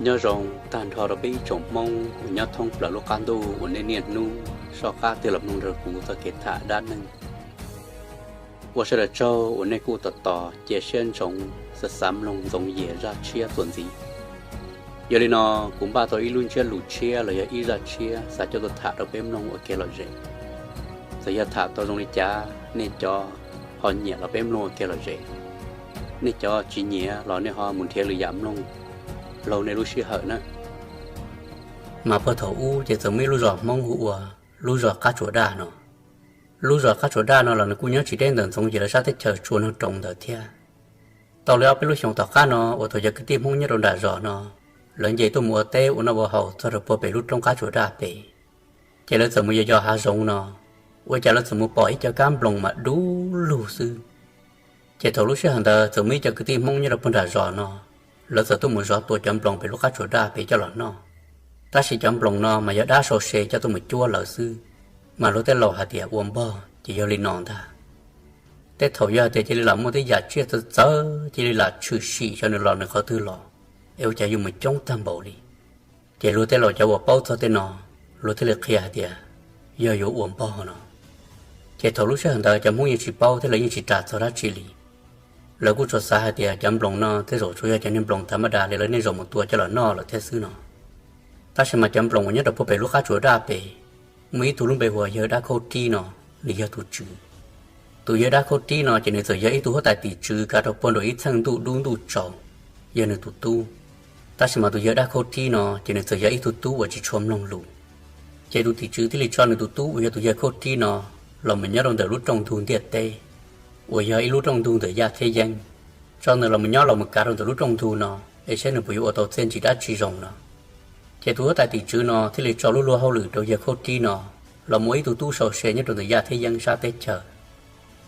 Nyob zoo tag nrho rau peb ib tsoom Hmoob uas nyob thoob plaws lub qab ntuj uas nej niaj hnub soj qab tig los mloog rau kuv txoj kev tham dab neeg. Ua sawv daws tsaug uas nej kuj tos tos cia siab ntsoov xav xav mloog Ntxoov Yias zaj tshiab txuas ntxiv. Yog li no, kuv npaj tau ib lub ntsiab lus tshiab los yog ib zaj tshiab xav coj tuaj tham rau peb mloog ua kev lom zem. Txawm yog tham tau zoo li cas, nej cov ho nyiam los peb mloog ua kev lom zem, nej cov tsis nyiam los nej ho mus nrhiav lwm yam mloog laug nej lub sij hawm na. Mas puag thaum ub ces txawm muaj ib lub zos Hmoob hu ua lub zos Qab Tsuas Daj no. Lub zos Qab Tsuas Daj no los nws kuj nyob tsis deb ntawm Ntxoov Yias lawv sab teb chaws tsua noog roov ntawd thiab. Tau li ob peb lub xyoos tom qab no uas thaum cov kwv tij Hmoob nyob rau nram zos no, lawv nce tuaj mus ua teb ua noj ua haus txog rau puag pem lub roob Qab Tsuas Daj pem, ces lawv txawm mus yos yos hav zoov no, ua cas lawv txawm mus pom ib co kab nploos mas dub lug xwb. Ces thaum lub sij hawm ntawd txawm muaj ib co kwv tij Hmoob nyob rau puag nram zos no, lawv txawm tuaj mus zov tua cov nploos pem lub Qab Tsuas Daj pem coj los noj. Tab sis cov nploos no mas yog dab sau se coj tuaj mus cuab lawv xwb, mas luag tej laus hais tias ua npog ces yog li no ntag. Tej thaum yog hais tias cia li lam muaj tej yam tsiaj txawv txawv cia li lam tshwm sim xyov nws los nws qhov twg los, es ua cas yuav mus coob tag npaum li. Ces luag tej laus cov uas paub txog tej no, luag thiaj li qhia hais tias yog yuav ua npog no. Ces thaum lub sij hawm ntawd cov Hmoob yeej tsis paub thiab lawv yeej tsis ras txog dab tsi li. Lawv kuj tsuas xav hais tias cov nploos no tej zaum tsuas yog cov niag nploos thav maj das li lawv niaj zaus mus tua coj los noj lawm thiab xwb no. Tab sis mas cov nploos uas nyob rau puag pem lub Qab Tsuas Daj pem, muaj ib tug lub npe hu ua yawg Dab Khaub Rib no, nws yog tus tswv. Tus yawg Dab Khaub Rib no ces nws txawm yog ib tug huab tais tim tswv kav rau puag nraum ib txheej ntuj dub ntuj tsaus, yog nws tus tub. Tab sis mas tus yawg Dab Khaub Rib no ces nws txawm yog ib tug tub uas tsis tshua mloog lus. Ces tus tim tswv thiaj li tso nws tus tub uas yog tus yawg Khaub Rib no los mus nyob rau ntawm lub rooj ntug ntiaj teb, uas yog ib lub rooj ntug ntawm yaj thiab yeeb. Tso nws los mus nyob los mus kav rau ntawm lub rooj ntug no, es saib nws puas yuav ua tau txiaj ntsim dab tsi zoo no. Ces tus huab tais tim tswv no thiaj li tso lub luag hauj lwm rau yawg Khaub Rib no los mus ua ib tug tub sau se nyob rau ntawm yaj thiab yeeb sab teb chaws.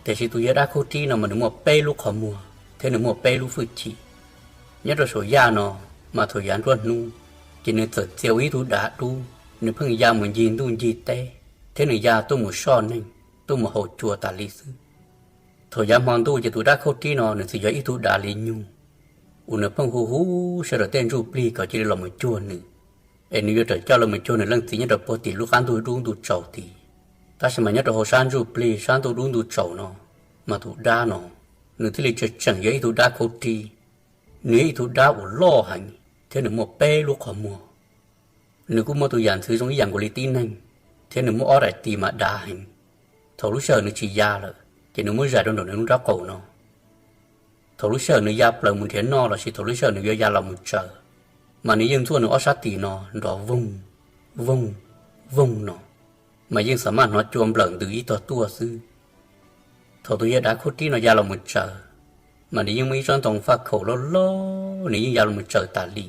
Tiam sis tus yawg Dab Khaub Rib no mas nws muaj peb lub qhov muag thiab nws muaj peb lub hwj chim. Nyob rau saum yaj no, mas thaum yav nruab hnub, ces nws txawm txia ua ib tug dav dub, nws pheej ya mus ncig ntuj ncig teb, thiab nws ya tuaj mus soj neeg, tuaj mus haus cua tas li xwb. Thaum yav hmo ntuj ces tus Dab Khaub Rib no nws txawm yog ib tug dav li nyug, uas nws pheej hu hu sawv daws tej ntsuj plig kom cia li los mus cuag nws, es nws yuav rawm coj los mus cuag nws leej txiv nyob rau puag tim lub qab ntuj dub ntuj tsaus tid. Tab sis mas nyob rau hauv sab ntsuj plig sab ntuj dub ntuj tsaus no, mas tus dab no, nws thiaj li tseem tseem yog ib tug dab khaub rib. Nws yog ib tug dab uas loj heev, thiab nws muaj peb lub qhov muag. Nws kuj muaj tus yam ntxwv zoo ib yam nkaus li tib neeg, thiab nws muaj ob daim tis mas dav heev. Thaum lub sij hawm nws tsis ya lawm, ces nws muab zais rau nraum nws lub nrab qaum no. Thaum lub sij hawm nws ya plaws mus nrhiav noj lossis thaum lub sij hawm nws yuav ya los mus tsaws, mas nws yeej ntxuaj nws ob sab tis no nrov voog, voog, voog no, mas yeej xam maj hnov cua nplawm ntws ib tog tuaj xwb. Thaum tus yawg dav khaub rib no ya los mus tsaws, mas nws yeej muaj ib tsob ntoo faj khaum loj loj, nws yeej ya los mus tsaws tas li.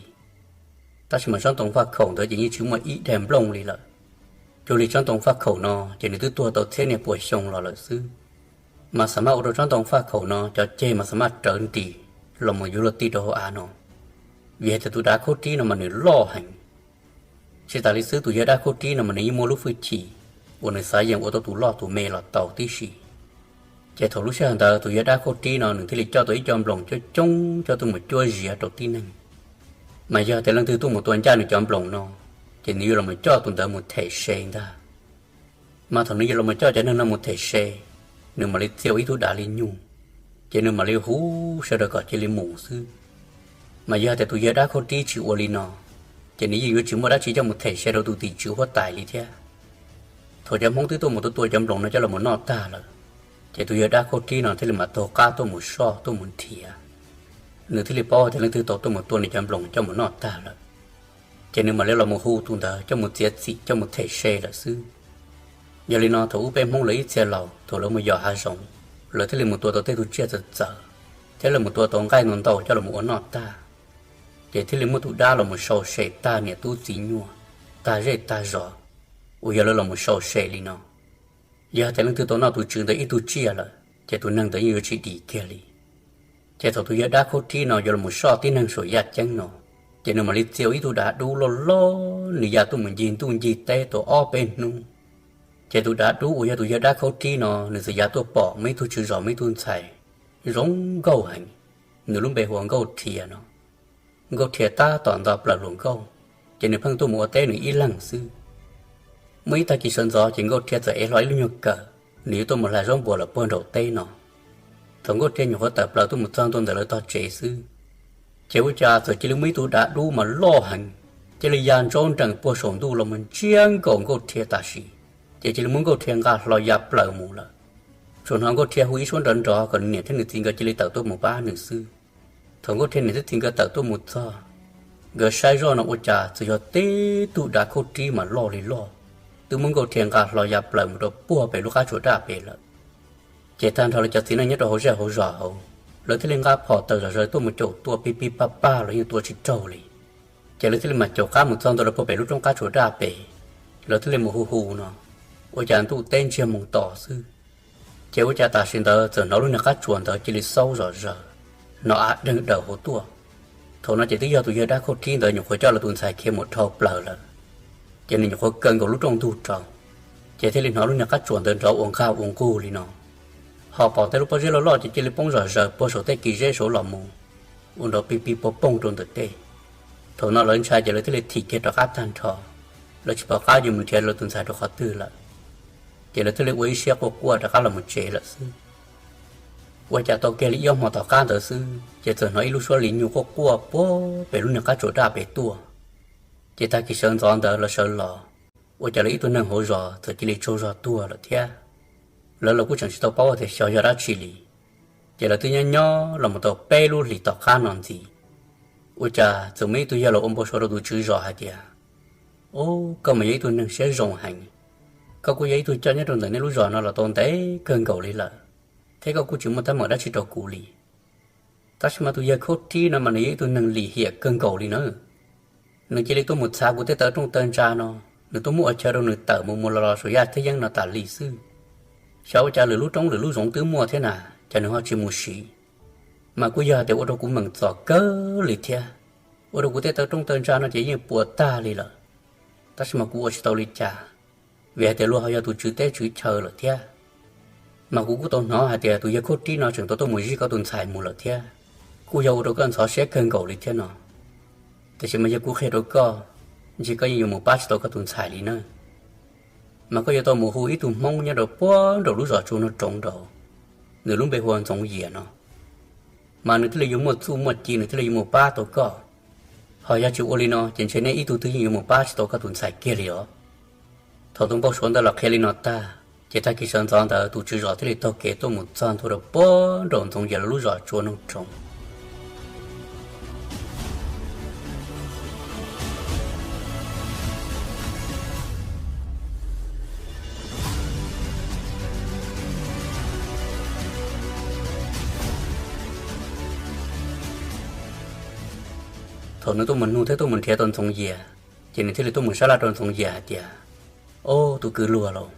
Tab sis mas tsob ntoo faj khaum ntawd ces yeej tsis muaj ib daim nplooj li lawm. Cuag li tsob ntoo faj khaum no ces nws twb tuag tau txhiab niag puas xyoo los lawm xwb. Mas xam maj ua rau tsob ntoo faj khaum no cov ceg mas xam maj rawv nris los mus yuav luag ti rau hauv av no, vim hais tias tus dav khaub rib no mas nws loj heev. Tsis tas li xwb, tus yawg dab khaub rib no mas nws yeej muaj lub hwj chim uas nws xav yeem ua tau tus loj tus me los tau tib si. Ces thaum lub sij hawm ntawd tus yawg dab khaub rib no nws thiaj li coj tau ib co nploos coob coob coj tuaj mus cuab ziav rau tib neeg. Mas yog tias leej twg tuaj mus tua ncaj nws cov nploos no, ces nws yuav los mus coj tus ntawd mus them se ntag. Mas thaum nws yuav los mus coj cov neeg no mus them se, nws mam li txia ua ib tug dav li nyug, ces nws mam li hu sawv daws kom cia li mus xwb. Mas yog tias tus yawg dab khaub rib tsis ua li no, ces nws yeej yuav tsis muaj dab tsi coj mus them se rau tus tim tswv huab tais li thiab. Thaum cov Hmoob twb tuaj mus tua tua cov nploos no coj los mus noj tag lawm, ces tus yawg dab khaub rib no thiaj li mam taug qab tuaj mus soj tuaj mus nrhiav. Nws thiaj li paub tias leej twg tau tuaj mus tua nws cov nploos coj mus noj tag lawm, ces nws mam li los mus hu tus ntawd coj mus txiav txim coj mus them se lawm xwb. Yog li no thaum ub peb Hmoob lawv ib txhia laus thaum lawv mus yos hav zoov, lawv thiaj li mus tua tau tej tug tsiaj txawv txawv, thiab lawv mus tua tau nqaij ntau ntau coj los mus ua noj tag, ces thiaj li muaj tus dab los mus sau se tag niam tub txiv nyuaj, tag zej tag zos, uas yog lawv los mus sau se li no. Yog tias leej twg tau noj tus tswv ntawd ib tug tsiaj lawm, ces tus neeg ntawd yeej yuav tsis dim kiag li. Ces thaum tus yawg dab khaub rib no yuav los mus soj tib neeg saum yaj ceeb no, ces nws mam li txia ua ib tug dav dub loj loj, nws ya tuaj mus ncig ntuj ncig teb tau ob peb hnub. Ces tus dav dub uas yog tus yawg dab khaub rib no nws txawm ya tuaj pom muaj ib tug tswv zos muaj ib tug ntxhais zoo nkauj heev, nws lub npe hu ua Nkauj Rhiav no. Nkauj Rhia tab tom nto plaws hluas nkauj, ces nws pheej tuaj mus ua teb nws ib leeg xwb. Muaj ib tag kis sawv ntxov ces Nkauj Rhia txawm ev hlo ib lub nyuag kawm, nws yuav tuaj mus hlais zaub npuas lawm puag nraum teb no. Thaum Nkauj Rhia nyuam qhuav tawm plaws tuaj mus txog ntua ntawm lawv tog tsev xwb, ces ua cas txawm cia li muaj ib tug dav dub mas loj heev, cia li ya ntsaub nrees puag saum ntuj los mus ntsiab nkaus Nkauj Rhia tam sim, ces cia li muab Nkauj Rhia nqa hlo ya plaws mus lawm. Tsuas hnov Nkauj Rhia hu ib suab nrov nrov kom nws niam thiab nws txiv nkawd cia li tawm tuaj mus pab nws xwb. Thaum Nkauj Rhia niam thiab txiv nkawd tawm tuaj mus txog, nkawd saib zoj no ua cas txawm yog tib tug dav khaub rib mas loj li loj, twb muab Nkauj Rhia nqa hlo ya plaws mus rau puag pem lub qab tsuas daj pem lawm. Ces tag nrho lawv cov txiv neej nyob rau hauv zej hauv zos hauv, lawv thiaj li nqa phom tawm zom zaws tuaj mus caum tua pib pib pab pab los yeej tua tsis raug li. Ces lawv thiaj li mam caum qab mus txog ntua rau puag pem lub roob qab tsuas daj pem, lawv thiaj li mus hu hu no, ua cas ntuj teb ntsiag moos to xwb. Ces ua cas tam sim ntawd txawm hnov lub niag qab tsuas ntawd cia li xaub zom zaws, hnov av deeg daws hauv tuaj. Thaum no ces twb yog tus yawg dab khaub rib ntawd nyuam qhuav coj lawv tus ntxhais khiav mus dhau plaws lawm, ces nws nyuam qhuav kaw nkaus lub rooj ntug rau, ces thiaj li hnov lub niag qab tsuas ntawd nrov ua nqag ua nqug li no, ho pom tej lub pob zeb loj loj ces cia li poob zom zaws puag saum tej kis zeb saud los mus, ua nrov pib pib poog poog rau ntawm tej. Thaum no lawv ntshai ces lawv thiaj li thim kiag rov qab tag nrho, lawv tsis pom qab yuav mus nrhiav lawv tus ntxhais rau qhov twg lawm. Ces lawv thiaj li ua ib siab quaj quaj rov qab los mus tsev lawm xwb. Ua cas tau kiag li ib ob hmo tom qab ntawd xwb ces txawm hnov ib lub suab li nyuj quaj quaj puag pem lub niag qab tsuas daj pem tuaj. Ces tag kis sawv ntxov ntawd lawv sawv los, ua cas lawv ib tug neeg hauv zos txawm cia li tsaug zog tuag lawm thiab. Lawv los kuj tseem tsis tau paub tias xyov yog dab tsi li. Ces lawv twb nyob nyob los mus tau peb lub hlis tom qab no ntxiv, ua cas txawm muaj ib tug yawg los ua npau suav rau tus tswv zos hais tias, Ub, koj mas yog ib tug neeg siab zoo heev, koj kuj yog ib tug coj nyob rau ntawm nej lub zos no los tau ntev kawg nkaus li lawm, thiab koj kuj tsis muaj teeb meem dab tsi rau kuv li. Tab sis mas tus yawg khaub rib no mas nws yog ib tug neeg lim hiam kawg nkaus li na. Nws cia li tuaj mus txhav kuv tej taw rooj taw ntsa no, nws tuaj muab ua chaw rau nws tawm mus mus los los saum yaj thiab yeeb no tas li xwb. Xyov ua cas lwm lub roob lwm lub zoov twb muaj thiab na, cas nws ho tsis mus siv. Mas kuj yog hais tias ua rau kuv meem txom kawg li thiab. Ua rau kuv tej taw rooj taw ntsa no ces yeej puas tag li lawm, tab sis mas kuv ua tsis tau li cas, vim hais tias luag ho yog tus tswv teb tswv chaw lawm thiab. Mas kuv kuj tau hnov hais tias tus yawg khaub rib no tseem tau tuaj mus zij koj tus ntxhais mus lawm thiab, kuj yog ua rau koj ntxhov siab kawg nkaus li thiab no. Tiam sis mas yog kuv qhia rau koj, ntshe koj yeej yuav mus pab tsis tau koj tus ntxhais li na. Mas koj yuav tau mus hu ib tug Hmoob nyob rau puag nraum lub zos Tsua Noog Roov nraud, nws lub npe hu ua Ntxoov Yias no. Mas nws thiaj li yuav muaj txuj muaj ci, nws thiaj li yuav mus pab tau koj. Ho yog tsis ua li no ces ntshe nej ib tug twg yeej yuav mus pab tsis tau koj tus ntxhais kiag li os. Thaum tus npau suav ntawd los qhia li no tag, ces tag kis sawv ntxov ntawd tus tswv zos thiaj li taug kev tuaj mus txog ntua rau puag nraum Ntxoov Yias lawv lub zos Tsua Noog Roov. Thaum nws tuaj mus nug thiab tuaj mus nrhiav tau Ntxoov Yias, ces nws thiaj li tuaj mus sab laj rau Ntxoov Yias hais tias, Au, tus kwv luag lauj,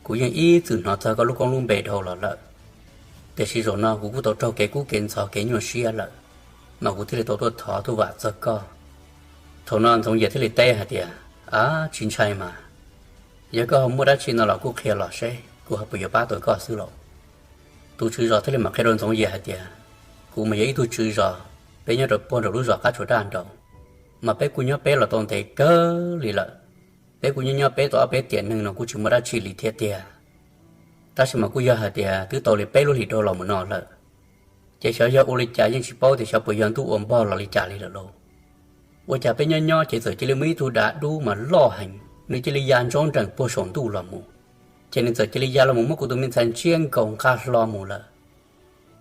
kuv yeej ib txwm hnov txog koj lub koob lub npe dhau los lawm, tiam sis zaum no kuv kuj tau raug kev kub kev ntxhov kev nyuaj siab lawm, mas kuv thiaj li tau tuaj thov tuaj vam txog koj. Thaum no Ntxoov Yias thiaj li teb hais tias, Ab, tsis ntshai mas, yog koj ho muaj dab tsi no los kuj qhia los seb kuv ho puas yuav pab tau koj xwb lauj. Tus tswv zos thiaj li mam qhia rau Ntxoov Yias hais tias, Kuv mas yog ib tug tswv zos, peb nyob rau puag nraum lub zos Qab Tsuas Daj nraud, mas peb kuj nyob peb los tau ntev kawg li lawm. Peb kuj nyob nyob peb tau ob peb tiam neeg no kuj tsis muaj dab tsi li thiab tiag. Tab sis mas kuj yog hais tias twb tau li peb lub hlis dhau los mus no lawm, ces xyov yog ua li cas yeej tsis paub tias xyov puas yog ntuj ua npog los li cas li lawm lauj. Ua cas peb nyob nyob ces txawm cia li muaj ib tug dav dub mas loj heev, nws cia li ya ntsaub nrees puag saum ntuj los mus, ces nws txawm cia li ya los mus muab kuv tus me ntxhais ntsiab nkaus nqa hlo mus lawm.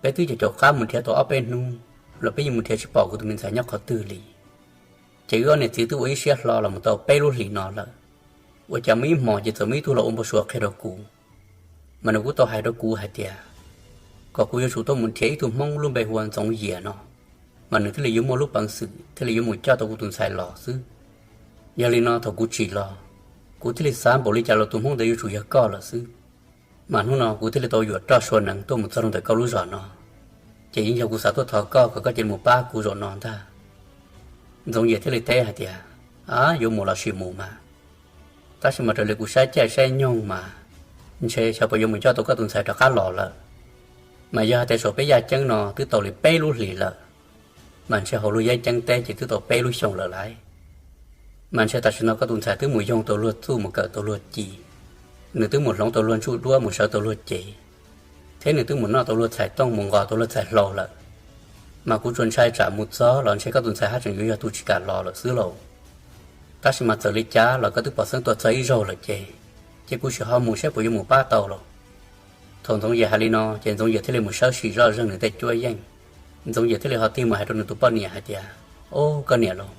Peb twb caum caum qab mus nrhiav tau ob peb hnub los peb yeej mus nrhiav tsis pom kuv tus me ntxhais nyob qhov twg li. Ces wb ob niam txiv twb ua ib siab hlo los mus tau peb lub hlis no lawm, ua cas muaj ib hmos ces txawm muaj ib tug los ua npau suav qhia rau kuv, mas nws kuj tau hais rau kuv hais tias kom kuv yuav tsum tuaj mus nrhiav ib tug Hmoob lub npe hu ua Ntxoov Yias no, mas nws thiaj li yuav muaj lub peev xwm thiaj li yuav mus coj tau kuv tus ntxhais los xwb. Yog li no thaum kuv tsim los, kuv thiaj li xav npaum li cas los tus Hmoob ntawd yuav tsum yog koj lawm xwb. Mas hnub no kuv thiaj li tau yuam roj sua neev tuaj mus txog rau ntawm koj lub zos no, ces yeej yog kuv xav tuaj thov koj kom koj cia li mus pab kuv zaum no ntag. Ntxoov Yias thiaj li teb hais tias, A, yuav mus los sis mus mas, tab sis mas raws li kuv saib caij saib nyoog mas ntshe xyov puas yuav mus coj tau koj tus ntxhais rov qab los lawm. Mas yog hais tias saum peb yaj ceeb no twb tau li peb lub hlis lawm, mas ntshe hauv luag yeeb ceeb teb ces twb tau peb lub xyoos lawm lauj. Mas ntshe tam sim no koj tus ntxhais twb mus yoog tau luag txuj mus kawm tau luag ci, nws twb mus hloov tau luag ntsuj duab mus sawv tau luag cev, thiab nws twb mus noj tau luag txhais tooj mus nqos tau luag txhais hlau lawm. Mas kuv tsuas ntshai tsam mus txog los ntshe koj tus ntxhais haj tseem yuav yog tus tsis kam los lawm xwb lauj. Tab sis mas txawm li cas los koj twb pom xeeb tuaj txog ib zaug lawm ces, ces kuv sim ho mus saib puas yuav mus pab tau los. Thaum Ntxoov Yias hais li no ces Ntxoov Yias thiaj li mus sawb sim zoj zeeg nws tej cuab yeej. Ntxoov Yias thiaj li ho tig mus hais rau nws tus poj niam hais tias, Au, koj niam lauj,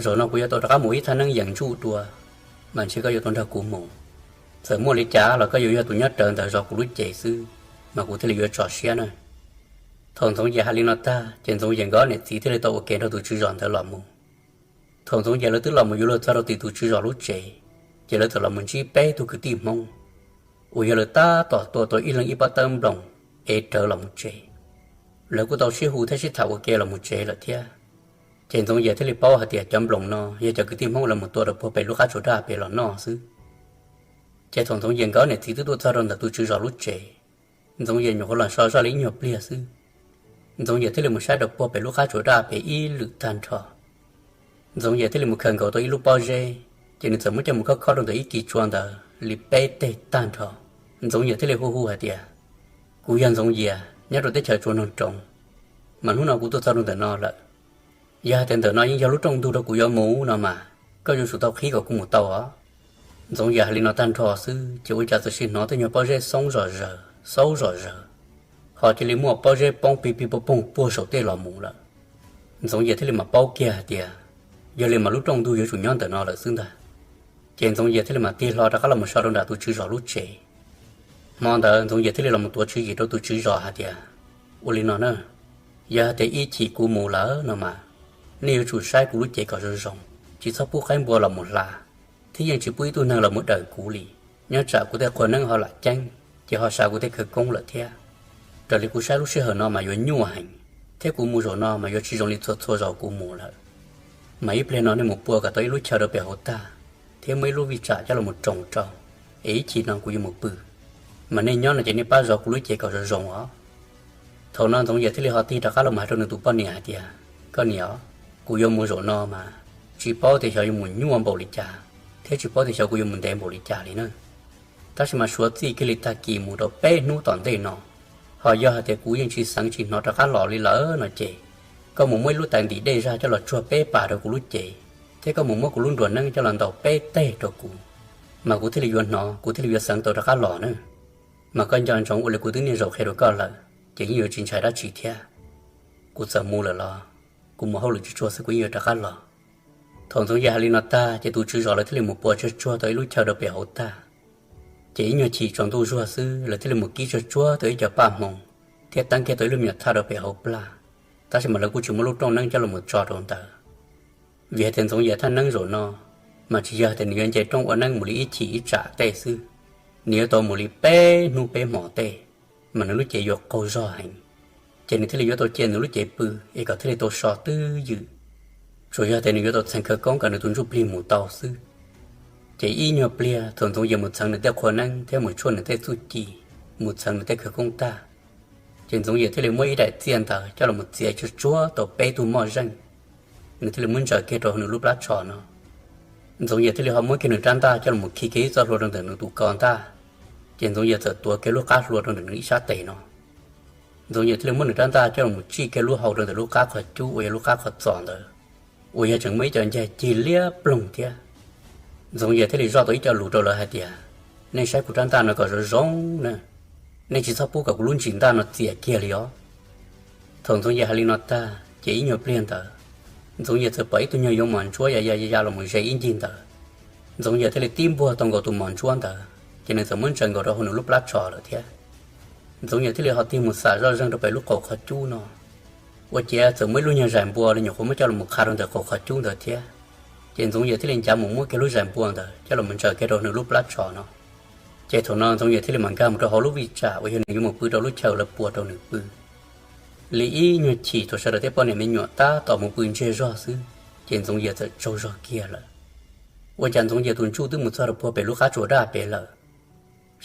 zaum no kuv yuav tau rov qab mus ib thaj neeb yees ntsuj dua, mas ntshe koj yuav tau nrog kuv mus. Txawm muaj li cas los koj yuav yog tus nyob rawv ntawm zos kuv lub cev xwb, mas kuv thiaj li yuav tso siab na. Thaum Ntxoov Yias hais li no tag ces Ntxoov Yias nkawd niam txiv thiaj li tau ua ke nrog tus tswv zos ntawd los mus. Thaum Ntxoov Yias lawv twb los mus yuav luag txog rau tim tus tswv zos lub tsev, ces lawv txawm los mus ntsib peb tug kwv tij Hmoob uas yog lawv tab tom tua tau ib leeg ib pob tawb nploos ev rawv los mus tsev. Lawv kuj tau sib hu thiab sib tham ua ke los mus tsev lawm thiab. Ces Ntxoov Yias thiaj li paub hais tias cov nploos no yog cov kwv tij Hmoob lawv mus tua rau puag pem lub qab tsuas daj pem los noj xwb. Ces thaum Ntxoov Yias nkawd niam txiv twb tuaj txog rau ntawm tus tswv zos lub tsev, Ntxoov Yias nyuam qhuav los so zoj li ib nyuag pliag xwb, Ntxoov Yias thiaj li mus saib rau puag pem lub qab tsuas daj pem ib lwm tag nrho. Ntxoov Yias thiaj li mus khaws nkaus tau ib lub pob zeb, ces nws txawm muab coj mus khob khob rau ntawm ib kis tsua ntawd li peb teg tag nrho. Ntxoov Yias thiaj li hu hu hais tias, Kuv yog Ntxoov Yias nyob rau teb chaws Tsua Noog Roov, mas hnub no kuv tuaj txog rau ntawm no lawm. Yog hais tias ntawm no yeej yog lub rooj ntug rau kuv yuav mus no mas, koj yuav tsum tau qhib kom kuv mus tau os. Ntxoov Yias hais li no tag nrho xwb ces ua cas txawm sim hnov tej nyuag pob zeb xoob zom zaws xoob zom zaws, ho cia li muaj pob zeb poob pig pig poog poog puag saum tej los mus lawm. Ntxoov Yias thiaj li mam paub kiag hais tias, yog li mas lub rooj ntug yuav tsum nyob ntawm no lawm xwb ntag. Ces Ntxoov Yias thiaj li mam tig hlo rov qab los mus so rau nram tus tswv zos lub tsev. Hmo ntawd Ntxoov Yias thiaj li los mus tuav tswv yim rau tus tswv zos hais tias, Ua li no na, yog hais tias ib chim kuv mus lawm no mas, nej yuav tsum saib kuv lub cev kom zoo zoo, tsis txhob pub qaib npua los mus hla, thiab yeej tsis pub ib tug neeg los mus dawm kuv li. Nyob tsam kuv tej qhua neeb ho lam ceeb, ces ho sa kuv tej khawv koob lawm thiab. Raws li kuv saib lub sij hawm no mas yuav nyuaj heev, thiab kuv mus zaum no mas yuav tsis zoo li txhua txhua zaus kuv mus lawm. Mas ib pliag no nej mus pua kom tau ib lub chaw rau pem hauv tag, thiab muab ib lub vij tsam coj los mus roos rau, es ib chim no kuv yuav mus pw. Mas nej nyob no ces nej pab zov kuv lub cev kom zoo zoo os. Thaum no Ntxoov Yias thiaj li ho tig rov qab los mus hais rau nws tus poj niam hais tias, Koj niam, kuv yuav mus zaum no mas, tsis paub tias xyov yuav mus nyuaj npaum li cas, thiab tsis paub tias xyov kuv yuav mus ntev npaum li cas li na. Tab sis mas suav txij kiag li tag kis mus rau peb hnub tom ntej no, ho yog hais tias kuv yeej tsis xeev tsis hnov rov qab los li lawm no ces, koj mus muab ib lub tais ntim dej zaj coj los tsuag peb pas rau kuv lub cev, thiab koj mus muab kuv lub nruas neeb coj los ntaus peb teg rau kuv, mas kuv thiaj li yuav hnov, kuv thiaj li yuav xeev tau rov qab los na. Mas koj nco ntsoov ua li kuv twb niaj zaus qhia rau koj lawm, ces yeej yuav tsis ntshai dab tsi thiab. Kuv txawm mus lawm los, kuv mus hauj lwm tsuag tsuag xwb kuv yeej yuav rov qab los. Thaum Ntxoov Yias hais li no tag ces tus tswv zos lawv thiaj li mus pua tsuag tsuag tau ib lub chaw rau pem hauv tag. Ces ib nyuag chim tsaus ntuj zuag xwb lawv thiaj li mus kib tsuag tsuag tau ib co paj hmoo, thiab teeb kiag tau ib lub me nyuam thaj rau pem hauv plag. Tab sis mas lawv kuj tsis muab lub rooj neeb coj los mus tso rau ntawd, vim hais tias Ntxoov Yias thaj neeb zaum no mas tsis yog hais tias nws yuav nce rooj ua neeb mus li ib chim ib tsam tej xwb, nws yuav tau mus li peb hnub peb hmos tej, mas nws lub cev yuav qaug zog heev. Ces nws thiaj li yuav tau cia nws lub cev pw es kom thiaj li tau so twj ywm. Tsuas yog tias nws yuav tau txheev khawv koob kom nws tus ntsuj plig mus tau xwb. Ces ib nyuag pliag thaum Ntxoov Yias mus txheev nws tej qhua neeb thiab mus tshuaj nws tej txuj ci, mus txheev nws tej khawv koob tag, ces Ntxoov Yias thiaj li muab ib daim txiaj ntawd coj los mus txiav tsuag tsuag tau peb tug moj zeej, nws thiaj li muab ntsaws kiag rau nws lub plab tsho no. Ntxoov Yias thiaj li ho muab kiag nws rab ntaj coj los mus khi kiag ib txoj hlua rau ntawm nws tus ko ntaj, ces Ntxoov Yias txawm tuav kiag lub qab hlua rau ntawm nws ib sab tes no. Ntxoov Yias thiaj li muab nws rab ntaj coj los mus tsij kiag lub hau rau ntawm lub qab qhov cub uas yog lub qab qhov txos ntawd, uas yog tseem muaj ib co ncaig cig liab ploog thiab. Ntxoov Yias thiaj li zoj tau ib co lus rau lawv hais tias, Nej saib kuv rab ntaj no kom zoo zoo na, nej tsis txhob pub kom kuv lub ntsis ntaj no txias kiag li os. Thaum Ntxoov Yias hais li no tag ces ib nyuag pliag ntawd, Ntxoov Yias txawm pom ib tug nyuag yoov mos ntsuab ya ya ya los mus ze ib ncig ntawd. Ntxoov Yias thiaj li tib npuaj tau nkaus tus mos ntsuab ntawd, ces nws txawm muab ntsaws nkaus rau hauv nws lub plab tsho lawm thiab. Ntxoov Yias thiaj li ho tig mus xam zoj zeeg rau pem lub qaum qhov cub no, ua ciav txawm muaj ib lub nyuag zais npua li nyuam qhuav muab coj los qha rau ntawm qaum qhov cub ntawd thiab. Ces Ntxoov Yias thiaj li ncav mus muab kiag lub zais npua ntawd coj los mus ntsaws kiag rau nws lub plab tsho no. Ces thaum no Ntxoov Yias thiaj li mam nkag mus rau hauv lub vij tsam uas yog nws yuav mus pw rau lub chaw lawv pua rau nws pw. Li ib nyuag chim thaum sawv daws tej poj niam me nyuam tab tom mus pw ntsiag zog xwb, ces Ntxoov Yias txawm tsaug zog kiag lawm. Ua cas Ntxoov Yias tus ntsuj twb mus txog rau puag pem lub qab tsuas daj pem lawm,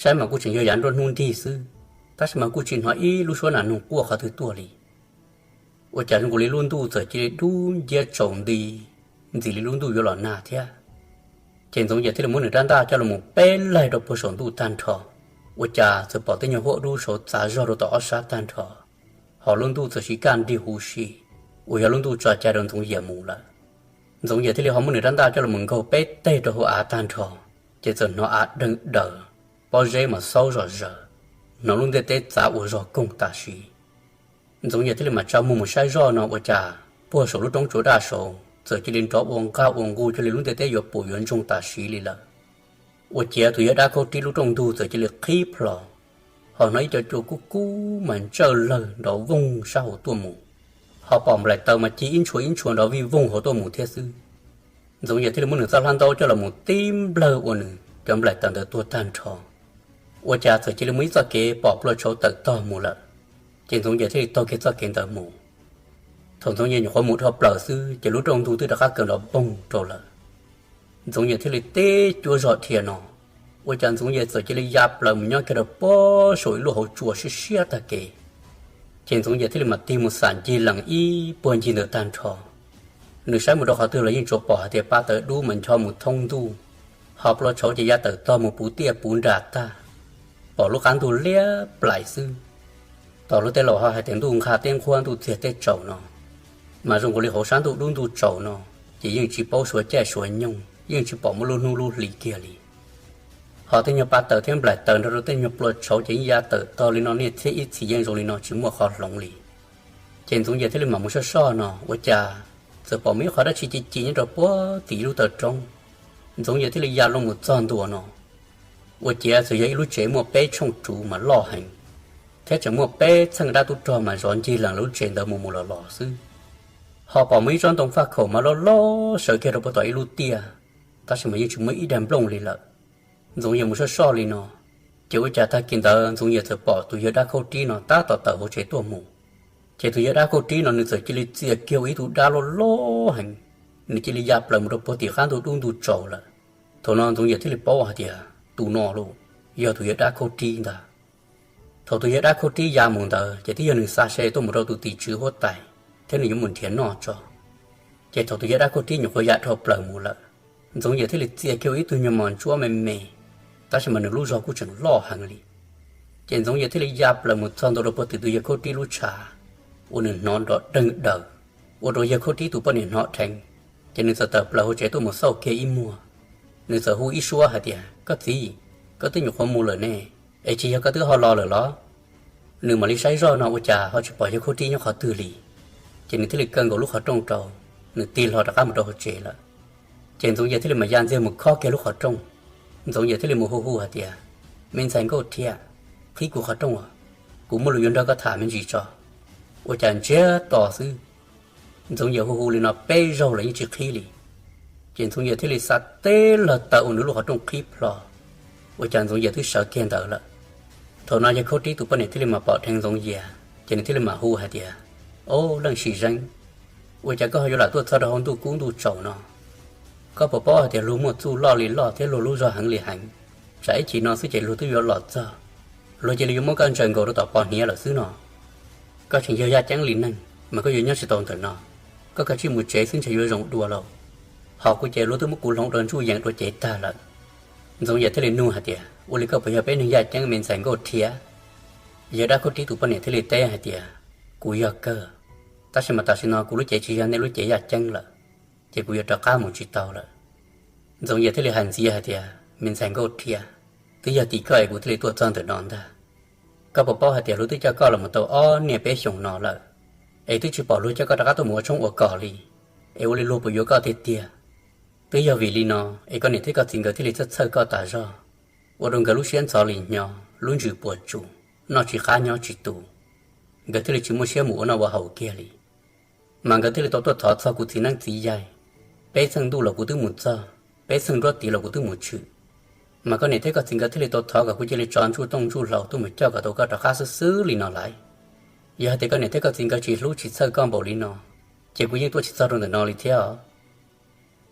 saib mas kuj tseem yog yav nruab hnub ntig xwb, tab sis mas kuj tsis hnov ib lub suab nas noog quaj qhov twg tuaj li. Ua cas zoo nkaus li lub ntuj txawm cia li dub nciab tsaus nti, ntxim li lub ntuj yuav los nag thiab. Ces Ntxoov Yias thiaj li muab nws rab ntaj coj los mus peb laig rau puag saum ntuj tag nrho, ua cas txawm pom tej nyuag huab dub saud txav zog rau tom ob sab tag nrho, ho lub ntuj txawm siv kaj nrig huv si, uas yog lub ntuj tso cai rau Ntxoov Yias mus lawm. Ntxoov Yias thiaj li ho muab nws rab ntaj coj los mus nkaug peb teg rau hauv av tag nrho, ces txawm hnov av deeg daws, pob zeb mas xaub zom zaws, hnov lub ntiaj teb txav ua zog koog tam sim. Ntxoov Yias thiaj li mam tsa muag mus saib zoj no ua cas puag saum lub roob tsua daj saud txawm cia li nrov ua nqaj ua nqug cuag li lub ntiaj teb yuav puas yuav ntsoog tam sim li lawm. Ua ciav tus yawg dab khaub rib lub rooj ntug txawm cia li qhib plho, ho hnov ib co cua kub kub mas ntsawj lawg nrov voog sab hauv tuaj mus, ho pom nplaim taws mas cig ib ntshua ib ntshua nrov vij voog hauv tuaj mus thiab xwb. Ntxoov Yias thiaj li muab nws txoj hlab ntaub coj los mus tib nplawg ua nws cov nplaim taws ntawd tuag tag nrho, ua cas txawm cia li muaj ib txoj kev pom plua tshauv tawm tog mus lawm. Ces Ntxoov Yias thiaj li taug kiag txoj kev ntawd mus. Thaum Ntxoov Yias nyuam qhuav mus dhau plaws xwb ces lub rooj ntug twb rov qab kaw nrov poog rau lawm. Ntxoov Yias thiaj li teb cuab zog dhia no, ua cas Ntxoov Yias txawm cia li ya plaws mus nyob kiag rau puag saum ib lub hauv tsua siab siab tag kev. Ces Ntxoov Yias thiaj li mam tig mus xam ncig lees ib puag ncig ntawd tag nrho. Nws saib mus rau qhov twg los yeej tsuas pom hais tias pa tawv dub mas ncho mus thoob ntuj, ho plua tshauv ces ya tawm tog mus puv tiaj puv nras tag, pom lub qab ntuj liab plaim xwb. Tos luag tej laus ho hais tias ntuj nqha teb nqhuab ntuj txiag teb tsaus no, mas zoo nkaus li hauv sab ntuj dub ntuj tsaus no, ces yeej tsis paub suav caij suav nyoog, yeej tsis pom muaj lub hnub lub hli kiag li. Ho tej nyuag pa taws thiab nplaim taws nrog rau tej nyuag plua tshauv ces yeej ya tawm tog li no niaj txhiab ib txhis yeej zoo li no tsis muaj qhov hloov li. Ces Ntxoov Yias thiaj li mam mus soj soj no ua cas txawm pom muaj ib qho dab tsi ci ci nyob rau puag tim ib lub taw roob. Ntxoov Yias thiaj li ya loo mus txog ntua no, ua ciav txawm yog ib lub tsev muaj peb tshooj ruv mas loj heev, thiab tseem muaj peb txheej dab tub rog mas zov ncig lees lub tsev ntawd mus mus los los xwb. Ho pom muaj ib tsob ntoo faj khaum mas loj loj sawv kiag rau puag tom ib lub tiaj, tab sis mas yeej tsis muaj ib daim nplooj li lawm. Ntxoov Yias mus soj soj li no, ces ua cas tag kis ntawd Ntxoov Yias txawm pom tus yawg dab khaub rib no tab tom tawm hauv tsev tuaj mus. Ces tus yawg dab khaub rib no nws txawm cia li txia kiag ua ib tug dab loj loj heev, nws cia li ya plaws mus rau puag tim qab ntuj dub ntuj tsaus lawm. Thaum no Ntxoov Yias thiaj li paub hais tias tus no los yog tus yawg dab khaub rib ntag. Thaum tus yawg dab khaub rib ya mus ntawd ces twb yog nws xa se tuaj mus rau tus tim tswv huab tais thiab nws yuav mus nrhiav noj tso. Ces thaum tus yawg dab khaub rib nyuam qhuav ya dhau plaws mus lawm, Ntxoov Yias thiaj li txia kiag ua ib tug nyuag mos ntsuab me me, tab sis mas nws lub zog kuj tseem loj heev li. Ces Ntxoov Yias thiaj li ya plaws mus txog ntua rau puag tim tus yawg khaub rib lub tshav, ua nws hnov nrov deeg daws, ua rau yawg khaub rib tus poj niam hnov dheev. Ces nws txawm tawm plaws hauv tsev tuaj mus xauj kiag ib muag. Nws txawm hu ib suab hais tias, Koj txiv, koj twb nyuam qhuav mus lawm ne, es tsis yog koj twb ho los lawm los? Nws mam li saib zoj no ua cas ho tsis pom yawg khaub rib nyob qhov twg li. Ces nws thiaj li kaw nkaus lub qhov rooj rau, nws tig hlo rov qab mus rau hauv tsev lawm. Ces Ntxoov Yias thiaj li mam ya ntxiag mus khob kiag lub qhov rooj. Ntxoov Yias thiaj li mus hu hu hais tias, Me ntxhais nkauj thiab, qhib kuv qhov rooj os, kuv muaj lus yuav nrog koj tham me ntsis tso. Ua cas ntsiag to xwb, Ntxoov Yias hu hu li no peb zaug los yeej tsis qhib li. Ces Ntxoov Yias thiaj li xa teb lawg taw ua nws lub qhov rooj qhib plho, ua cas Ntxoov Yias twb sawv kiag ntawd lawm. Thaum no yawg khaub rib tus poj niam thiaj li mam pom dheev Ntxoov Yias ces nws thiaj li mam hu hais tias, Ob, leej sim zeeb, ua cas koj ho yuav lam tuaj txog rau hauv ntuj kub ntuj tsaus no? Koj puas paub hais tias luag muaj txuj loj li loj thiab luag lub zog heev li heev, tsam ib chim no xwb ces luag twb yuav los txog, luag cia li yuav muab koj ntsaws nkaus rau tom pov hniav lawm xwb no. Koj tseem yog yaj ceeb li neeg mas koj yuav nyob tsis tau ntawm no, koj kav tsij mus tsev xwb ntshe yuav zoo dua lauj. Ho kuv ces luag twb muab kuv hloov dua ntsuj yees dua cev tag lawm. Ntxoov Yias thiaj li nug hais tias, Ua li koj puas yog peb neeg yaj ceeb me ntxhais nkauj thiab? Yawg dab khaub rib tus poj niam thiaj li teb hais tias, Kuv yog kawg, tab sis mas tam sim no kuv lub cev tsis yog nej lub cev yaj ceeb lawm, ces kuv yuav rov qab mus tsis tau lawm. Ntxoov Yias thiaj li hais ntxiv hais tias, Me ntxhais nkauj thiab, twb yog tim koj es kuv thiaj li tuaj txog ntawm no ntag. Koj puas paub hais tias luag twb coj koj los mus tau ob niaj peb xyoos no lawm, es twb tsis pom luag coj koj rov qab tuaj mus ua tshoob ua kos li, es ua li luag puas yuav koj tiag tiag? Twb yog vim li no es koj niam thiab koj txiv nkawd thiaj li txhawj txhawj koj tas zog, ua rau nkawd lub siab ntxhov li hnyo, lub ntsws puas tsuaj, noj tsis qab nyob tsis tus, nkawd thiaj li tsis muaj siab mus ua noj ua haus kiag li. Mas nkawd thiaj li tau tuaj thov txog kuv txiv neeb txiv yaig, peb txheej ntuj los kuv twb mus txog, peb txheej nruab tiv los kuv twb mus tshwm. Mas koj niam thiab koj txiv nkawd thiaj li tau thov kom kuv cia li tso ntsuj tooj ntsuj hlau tuaj mus coj kom tau koj rov qab xwb xwb li no lawm. Yog hais tias koj niam thiab koj txiv nkawd tsis hlub tsis txhawj koj npaum li no, ces kuv yeej tuaj tsis txog rau ntawm no li thiab os.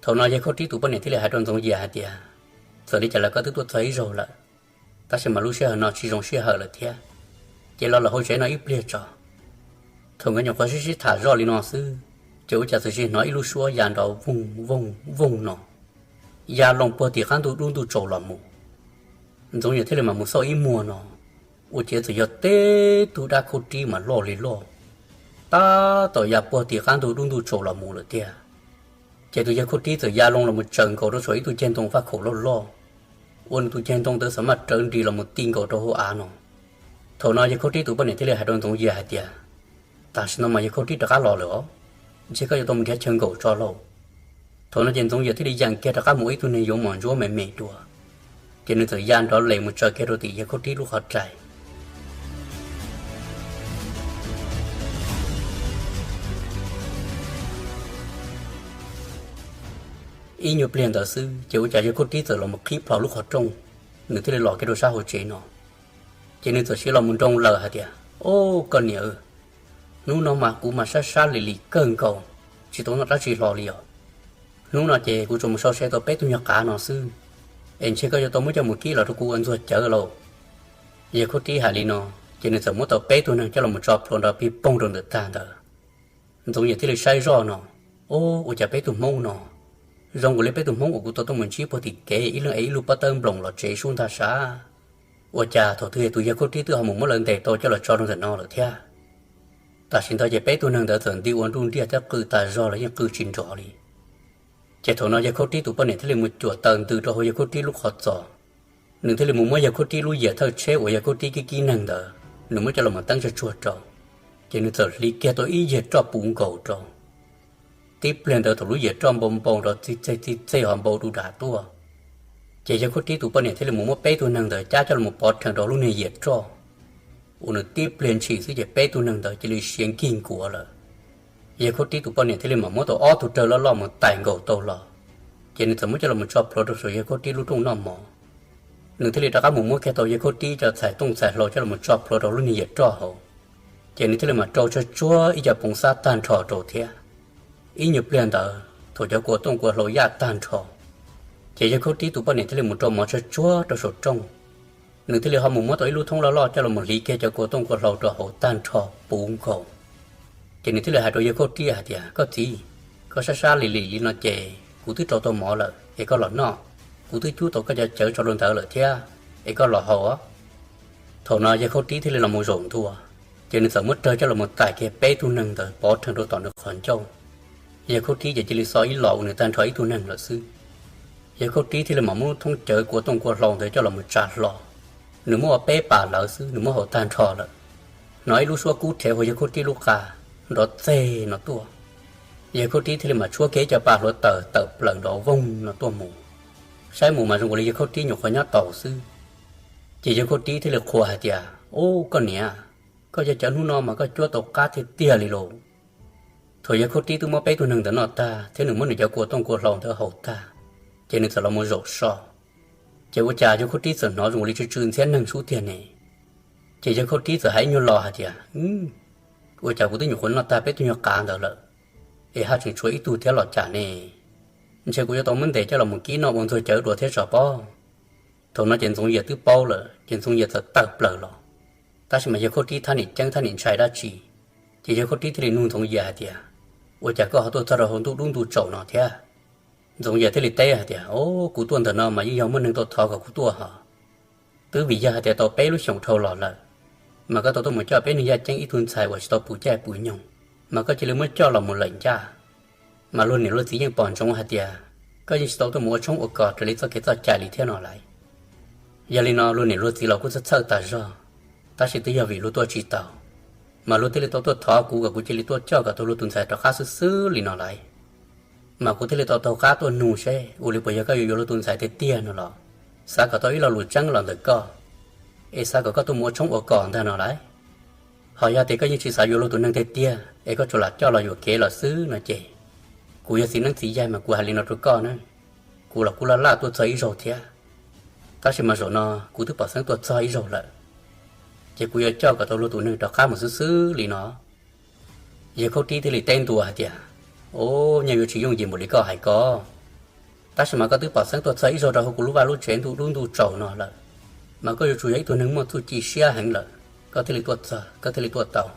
Thaum no yawg khaub rib tus poj niam thiaj li hais rau Ntxoov Yias hais tias, Txawm li cas los koj twb tuaj txog ib zaug lawm, tab sis mas lub sij hawm no tsis zoo sij hawm lawm thiab, ces los lawm hauv tsev no ib pliag tso. Thaum nkawd nyuam qhuav sib sib tham zoj li no xwb, ces ua cas txawm hnov ib lub suab ya nrov vooj vooj vooj no, ya loo puag tim qab ntug dub ntug tsaus los mus. Ntxoov Yias thiaj li mam mus xauj ib muag no, ua ciav txawm yog teb tug dab khaub rib mas loj li loj, tab tom ya puag tim qab ntug dub ntug tsaus los mus lawm tiag. Ces tus yawg khaub rib txawm ya loo los mus tsaws nkaus rau saum ib tug ceg ntoo faj khaum loj loj, ua nws tus ceg ntoo ntawd xav maj rawv nris los mus ti nkaus rau hauv av no. Thaum no yawg khaub rib tus poj niam thiaj li hais rau Ntxoov Yias hais tias, Tam sim no mas yawg khaub rib rov qab los lawm os, ntshe koj yuav tau mus nrhiav chaw nkaum tso lauj. Thaum no ces Ntxoov Yias thiaj li yeem kiag rov qab mus ua ib tug neeg yuav mos ntsuab me me dua, ces nws txawm ya nrov les mus tsaws kiag rau tim yawg khaub rib lub qhov rais. Ib nyuag pliag ntawd xwb ces ua cas yawg khaub rib txawm los mus qhib plho lub qhov rooj, nws thiaj li los kiag rau sab hauv tsev no. Ces nws txawm siv los mus nroo laws hais tias, Au, koj niam, hnub no mas kuv mas sab sab lim lim kawg nkaus, tsis tau noj dab tsi hlo li os. Hnub no ces kuv tsuas mus sau se tau peb tug nyuag qav no xwb, es ntshe koj yuav tau muab coj mus kib los rau kuv ua ntxuag cawv lauj. Yawg khaub rib hais li no, ces nws txawm muab tau peb tug neeg coj los tso plhuav nrov pig poog rau ntawm tag ntawd. Ntxoov Yias thiaj li saib zoj no, Au, ua cas peb tug hmoob no zoo nkaus li peb tug hmoob uas kuv tau tuaj mus ntsib puag tim kev ib leeg ev ib lub pob tawb nploos los tsev sub ntag sav? Ua cas thaum twg tus yawg khaub rib twb ho mus muab lawv ntes tau coj los tso rau ntawm no lawm thiab? Tam sim ntawd ces peb tug neeg ntawd txawm nti ua nruj nriaj thiab qw tas zog los yeej qw tsis nrov li. Ces thaum no yawg khaub rib tus poj niam thiaj li mus cuam taws ntws rau hauv yawg khaub rib lub qhov txos. Nws thiaj li mus muab yawg khaub rib lub yias thawj tsheb uas yawg khaub rib kib kib neeg ntawd, nws muab coj los teeb tsag tsuag rau, ces nws txawm hliv kiag tau ib yias roj puv nkaus rau. Tib pliag ntawd thaum lub yias roj npau npau nrov txij txej txij txej ho npau du dav tuaj, ces yawg khaub rib tus poj niam thiaj li mus muab peb tug neeg ntawd cab coj los pov rhees rau lub niag yias roj, ua nws tib pliag ntshis xwb ces peb tug neeg ntawd cia li siav nkig nkuav lawm. Yawg khaub rib tus poj niam thiaj li mam muab tau ob tug rawg loj loj mus tais nkaus tau los, ces nws txawm muab coj los tso plhuav rau saum yawg khaub rib lub rooj noj mov. Nws thiaj li rov qab mus muab kiag tau yawg khaub rib cov txhais tooj txhais hlau coj los tso plhuav rau lub niag yias roj hauv, ces nws thiaj li mam rau tsag tsuag ib co poov xab tag nrho rau thiab. Ib nyuag pliag ntawd thaum cov kua tooj kua hlau yaj tag nrho, ces yawg khaub rib tus poj niam thiaj li mus rau mov tsag tsuag rau saum rooj. Nws thiaj li ho mus muab tau ib lub thoob loj loj coj los hliv kiag cov kua tooj kua hlau rau hauv tag nrho puv nkaus. Ces nws thiaj li hais rau yawg khaub rib hais tias, Koj txiv, koj sab sab lim lim li no ces kuv twb rau tau mov lawm es koj los noj. Kuv twb cub tau koj cov cawv tso rau ntawd lawm thiab, es koj los haus. Thaum no yawg khaub rib thiaj li los mus zaum ntua, ces nws txawm muab rawg coj los tais kiag peb tug neeg ntawd pov rhees rau tom nws qhov ncauj. Yawg khaub rib ces cia li xo ib los ua nws tag nrho ib tug neeg lawm xwb. Yawg khaub rib thiaj li mam muab lub thoob cawv kua tooj kua hlau ntawd coj los tsa hlo. Nws muab ua peb pas lawv xwb nws muab haus tag nrho lawm. Hnov ib lub suab kub rhev hauv yawg khaub rib lub qa nrov txeg no tuaj. Yawg khaub rib thiaj li mam tshuab kiag ib co pa hluav taws tawm plaws nrov voog no tuaj mus. Saib mus mas zoo nkaus li yawg khaub rib nyuam qhuav nyob taus xwb. Ces yawg khaub rib thiaj li qhuas hais tias, Ub, koj niam, koj cov cawv hnub no mas koj cuab tau qab tiag tiag li lauj. Thaum yawg khaub rib twb muab peb tug neeg ntawd noj tag thiab nws muab nws cov kua tooj kua hlau ntawd haus tag, ces nws txawm los mus zaum so. Ces ua cas yawg khaub rib txawm hnov zoo li tsw tsw ntxhiab neeg sub tiag ne. Ces yawg khaub rib txawm hais ib nyuag lo hais tias, Ua cas kuv twb nyuam qhuav noj tag peb tug nyuag qav ntawd lawm, es haj tseem tshuav ib tug thiab los cas ne? Ntshe kuv yuav tau muab ntes coj los kib noj ua ntxuag cawv dua thiab tso pob. Thaum no ces Ntxoov Yias twb paub lawm ces Ntxoov Yias txawm tawm plaws los. Tab sis mas yawg khaub rib thab niam ceeb thab niam ntshai dab tsi, ces yawg khaub rib thiaj li nug Ntxoov Yias hais tias, Ua cas koj ho tuaj txog rau hauv ntuj dub ntuj tsaus no thiab? Ntxoov Yias thiaj li teb hais tias, O, kuv tuaj ntawm no mas yeej yog muaj neeg tau thov kom kuv tuaj hos. Twb vim yog hais tias tau peb lub xyoos dhau los lawm, mas koj tau tuaj mus coj peb neeg yaj ceeb ib tug ntxhais uas tsis tau puv caij puv nyoog, mas koj cia li muab coj los mus lawm ncaj. Mas luag niam luag txiv yeej pom ntsoov hais tias koj yeej tsis tau tuaj mus ua tshoob ua kos raws li txoj kev txoj cai li thiab no lauj. Yog li no luag niam luag txiv los kuj txhawj txhawj tas zog, tab sis twb yog vim luag tuaj tsis taus, mas luag thiaj li tau tuaj thov kuv kom kuv cia li tuaj coj kom tau luag tus ntxhais rov qab xwb xwb li no lauj. Mas kuv thiaj li tau taug qab tuaj nug seb ua li puas yog koj yuav yuav luag tus ntxhais tiag tiag no los xav kom tau ib lo lus tseeb los ntawm koj, es xav kom koj tuaj mus ua tshoob ua kos ntag no lauj. Ho yog tias koj yeej tsis xav yuav luag tus neeg tiag tiag es koj tsuas lam coj los yuam kev los xwb no ces, kuv yog txiv neeb txiv yaig mas kuv hais li no rau koj na, kuv los kuj laj laj tuaj txog ib zaug thiab, tab sis mas zaum no kuv twb pom xeeb tuaj txog ib zaug lawm, ces kuv yuav coj kom tau luag tus neeg rov qab mus xwb xwb li no. Yawg khaub rib thiaj li teb ntua hais tias, O, nyaj yuav tsis yooj yim npaum li koj hais ko, tab sis mas koj twb pom xeeb tuaj txog ib zaug rau hauv kuv lub vaj lub tsev ntuj dub ntuj tsaus no lawm, mas koj yuav tsum yog ib tug neeg muaj txuj ci siab heev lawm, koj thiaj li tuaj txog, koj thiaj li tuaj tau.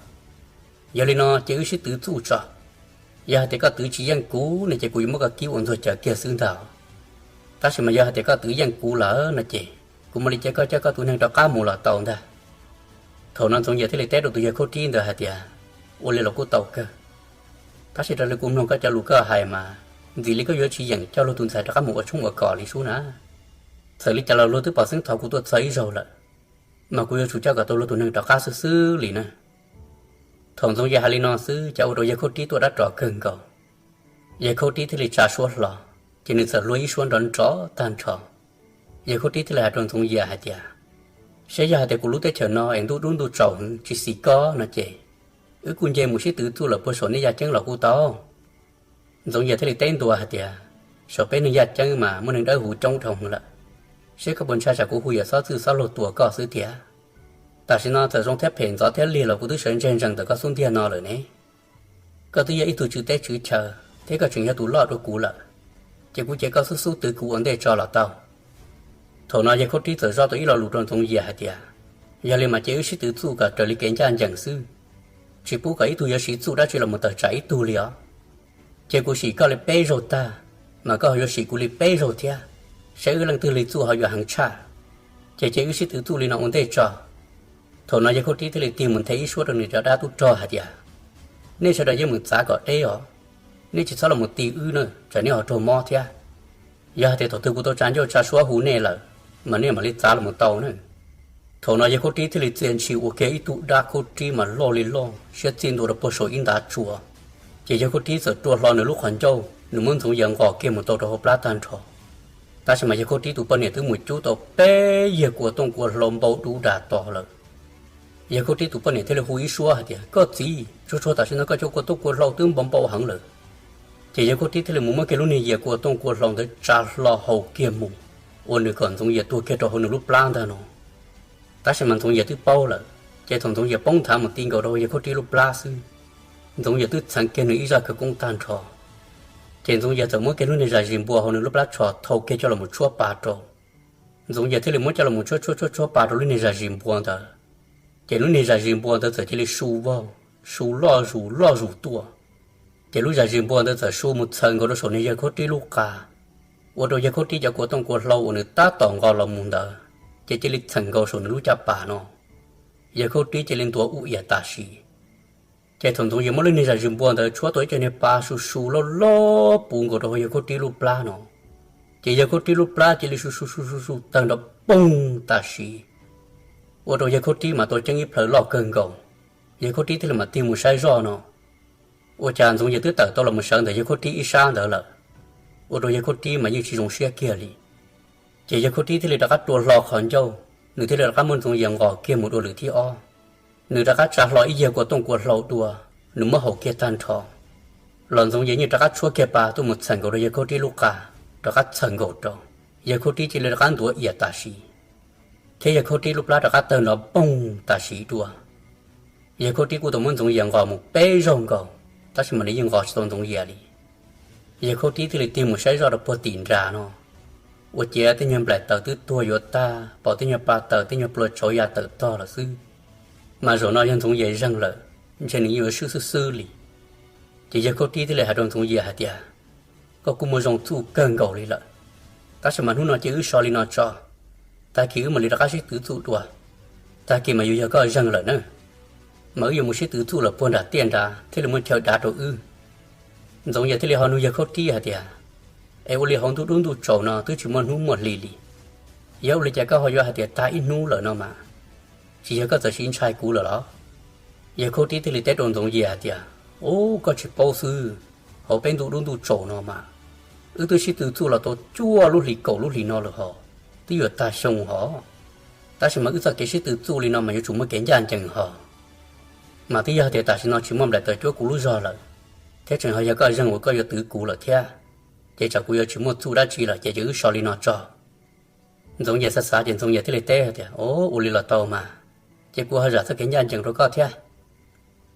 Yog li no ces wb sib twv txuj tso. Yog hais tias koj twv tsis yeej kuv no ces kuv yuav muab koj kib ua ntxuag caws kiag xwb ntag. Tab sis mas yog hais tias koj twv yeej kuv lawm no ces kuv mam li cia koj coj koj tus neeg rov qab mus los tau ntag. Thaum no Ntxoov Yias thiaj li teb rau tus yawg Khaub Rib ntawd hais tias, ua li los kuj tau kawg, tab sis raws li kuv mloog koj cov lus koj hais mas ntxim li koj yuav tsis yeem coj luag tus ntxhais rov qab mus ua tshoob ua kos li sub na. Txawm li cas los luag twb pom xeeb thov kuv tuaj txog ib zaug lawm, mas kuv yuav tsum coj kom tau luag tus neeg rov qab xwb xwb li na. Thaum Ntxoov Yias hais li no xwb ces ua rau yawg Khaub Rib tuaj dab ros kawg nkaus. Yawg Khaub Rib thiaj li tsa suab hlo, ces nws txawm hlua ib suab nrov nrov tag nrho. Yawg Khaub Rib thiaj li hais rau Ntxoov Yias hais tias, seb yog hais tias kuv lub teb chaws no es ntuj dub ntuj tsaus heev tsis xis koj no ces wb kuj nce mus sib twv txuj lawm puag saum nej yaj ceeb los kuj tau. Ntxoov Yias thiaj li teb ntua hais tias, saum peb neeg yaj ceeb mas muaj neeg dawb huv coob dhau heev lawm, seb koj puas ntshai tsam kuv hu yawm xob txwj xob luag tua koj xwb tiag. Tam sim no txawm zoo thiab phem ntxov thiab lig los kuv twb sawv ntseg ntsees ntawm koj xub ntiag no lawm ne. Koj twb yog ib tug tswv teb tswv chaw thiab koj tseem yog tus loj dua kuv lawm, ces kuv cia koj xub xub twv kuv ua ntej tso los tau. Thaum no yawg Khaub Rib txawm zoj tau ib lo lus rau Ntxoov Yias hais tias, yog li mas ces wb sib twv txuj kom raws li kev ncaj ncees xwb, tsis pub kom ib tug yuav siv txuj dab tsi los mus tawm tsam ib tug li os. Ces kuv sim koj li peb zaug tag, mas koj ho yuav sim kuv li peb zaug thiab, saib wb leej twg li txuj ho yuav heev tshaj. Ces ces wb sib twv txuj li no ua ntej tso. Thaum no yawg Khaub Rib thiaj li tig mus nthe ib suab rau nws cov dab tub rog hais tias, nej sawv daws yeej mus txav kom deb os, nej tsis txhob los mus ti wb na, tsam nej ho raug mob thiab. Yog hais tias thaum twg kuv tau tsa ncauj tsa suab hu nej lawm, mas nej mam li txav los mus tau na. Thaum no yawg Khaub Rib thiaj li txia ntshis ua kiag ib tug dab Khaub Rib mas loj li loj siab txij ntua rau puag saum ib ntav tsua. Ces yawg Khaub Rib txawm rua hlo nws lub qhov ncauj, nws muab Ntxoov Yias nqos kiag mus tau rau hauv plab tag nrho. Tab sis mas yawg Khaub Rib tus poj niam twb mus cub tau peb yawg kua tooj kua hlau npau dub da to lawm. Yawg Khaub Rib tus poj niam thiaj li hu ib suab hais tias, koj txiv, tsuag tsuag tam sim no koj cov kua tooj kua hlau twb npau npau heev lawm. Ces yawg Khaub Rib thiaj li mus muab kiag lub niag yias kua tooj kua hlau ntawd tsa hlo haus kiag mus, ua nws kom Ntxoov Yias tuag kiag rau hauv nws lub plab ntag no. Tab sis mas Ntxoov Yias twb paub lawm, ces thaum Ntxoov Yias poob nthav mus ti nkaus rau hauv yawg Khaub Rib lub plab xwb, Ntxoov Yias twb txheev kiag nws ib zaj khawv koob tag nrho. Ces Ntxoov Yias txawm muab kiag lub niag zam zis npua hauv nws lub plab tsho thau kiag coj los tshuab pa rau. Ntxoov Yias thiaj li muab coj los tshuab tshuab tshuab tshuab pa rau lub niag zam zis npua ntawd. Ces lub niag zam zis npua ntawd txawm cia li su vog, su loj zus loj zus tuaj. Ces lub zam zis npua ntawd txawm su mus txhaws nkaus rau saum niag yawg Khaub Rib lub qa, ua rau yawg Khaub Rib cov kua tooj kua hlau uas nws tab tom nqos los mus ntawd ces cia li txheem nkaus saum nws lub caj pas no. Yawg Khaub Rib cia li ntuav ua ias tam sim. Ces thaum Ntxoov Yias muab lub niag zam zis npua ntawd tshuab tau ib co niag pa su su loj loj puv nkaus rau hauv yawg Khaub Rib lub plab no, ces yawg Khaub Rib lub plab cia li su su su su su tawg nrov poog tam sim, ua rau yawg Khaub Rib mas tau ceeb ib plhaw loj kawg nkaus. Yawg Khaub Rib thiaj li mam tig mus saib zoj no, ua cas Ntxoov Yias twb tawm tau los mus sawv ntawm yawg Khaub Rib ib sab ntawd lawm, ua rau yawg Khaub Rib mas yeej tsis zoo siab kiag li. Ces yawg Khaub Rib thiaj li rov qab rua hlo qhov ncauj, nws thiaj li rov qab muab Ntxoov Yias nqos kiag mus dua lwm thib ob. Nws rov qab tsa hlo ib yawg kua tooj kua hlau dua, nws muab haus kiag tag nrho, los Ntxoov Yias yeej rov qab tshuab kiag pa tuaj mus txheem nkaus rau yawg Khaub Rib lub qa, rov qab txheem nkaus rau. Yawg Khaub Rib cia li rov qab ntuav ias tam sim, thiab yawg Khaub Rib lub plab rov qab tawg nrov poog tam sim dua. Yawg Khaub Rib kuj tau muab Ntxoov Yias nqos mus peb zaug nkaus, tab sis mas nws yeej nqos tsis tau Ntxoov Yias li. Yawg Khaub Rib thiaj li tig mus saib zoj rau puag tim nras no, ua ciav tej nyuag nplaim taws twb tuag yuav tag, pom tej nyuag pa taws tej nyuag plua tshauv ya tawm tog lawm xwb. Mas zaum no yog Ntxoov Yias zeeg lawm, ntshe nws yeej yuav swb xwb xwb li. Ces yawg Khaub Rib thiaj li hais rau Ntxoov Yias hais tias, koj kuj muaj zoo txuj kawg nkaus li lawm, tab sis mas hnub no cia wb so li no tso, tag kis wb mam li rov qab sib twv txuj dua. Tag kis mas yuav yog koj zeeg lawm na, mas wb yuav mus sib twv txuj lawm puag nram tiaj nrad thiaj li muaj chaw dav rau wb. Ntxoov Yias thiaj li ho nug yawg Khaub Rib hais tias, es ua li hauv ntuj dub ntuj tsaus no twb tsis muaj hnub muaj hli li, yog ua li cas koj ho yuav hais tias tag ib hnub lawm no mas? Tsis yog koj txawm siv ntshai kuv lawm los? Yawg Khaub Rib thiaj li teb rau Ntxoov Yias hais tias, ub, koj tsis paub xwb, hauv peb ntuj dub ntuj tsaus no mas wb twb sib tw txuj los tau cuaj lub hlis kaum lub hlis no lawm hos, twb yuav tag xyoo hos. Tab sis mas wb txoj kev sib tw txuj li no mas yuav tsum muaj kev ncaj ncees hos. Mas twb yog tias tam sim no tsis muaj nplaim taws cuab kuv lub zog lawm, thiab tseem ho yog koj zeeg uas koj yuav twv kuv lawm thiab, ces tsam kuv yuav tsis muaj txuj dab tsi lawm ces cia wb so li no tso. Ntxoov Yias xav xav ces Ntxoov Yias thiaj li teb tias, o, ua li los tau mas, ces kuv ho zam txoj kev ncaj ncees rau koj thiab.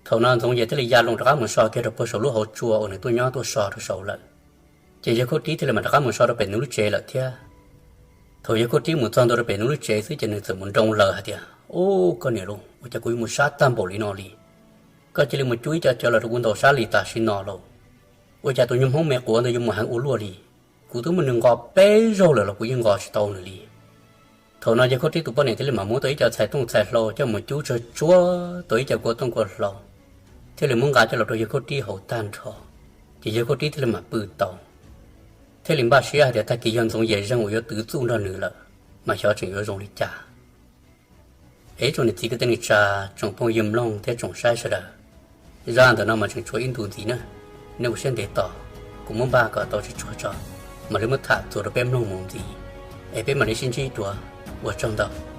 Thaum no Ntxoov Yias thiaj li ya loo rov qab mus so kiag rau puag saum lub hauv tsua uas nws tuaj nyob tuaj so rau saud lawm. Ces yawg Khaub Rib thiaj li mam rov qab mus so rau pem nws lub tsev lawm thiab. Thaum yawg Khaub Rib mus txog ntua rau pem nws lub tsev xwb ces nws txawm mus nroo laws hais tias, ub, koj niam lauj, ua cas kuv yuav mus sab tag npaum li no li? Koj cia li mus cub ib co cawv los rau kuv ntaus sab li tam sim no lauj. Ua cas tus nyuag Hmoob me quav ntawd yuav mus heev ua luaj li? Kuv twb muab nws nqos peb zaug lawm los kuv yeej nqos tsis tau nws li. Thaum no yawg Khaub Rib tus poj niam thiaj li mam muab tau ib co txhais tooj txhais hlau coj mus cub tsawg tsuag tau ib co kua tooj kua hlau, thiaj li muab nqa coj los rau yawg Khaub Rib haus tag nrho, ces yawg Khaub Rib thiaj li mam pw tau. Thiaj li npaj siab hais tias tag kis yog Ntxoov Yim Zeeg uas yuav twv txuj nrog nws lawm, mas xyov tseem yuav zoo li cas. Es ib tsoom niam txiv kwv tij neej tsa, tsoom phooj ywg mloog thiab tsoom saib sawv daws, zaj ntawm no mas tseem tshuav ib ntu ntxiv na. Nej ua siab ntev tos, kuv muab npaj kom tau tsis tshuav tso, mam li muab tham txuas rau peb mloog mus ntxiv. Es peb mam li sib ntsib dua, ua tsaug ntau.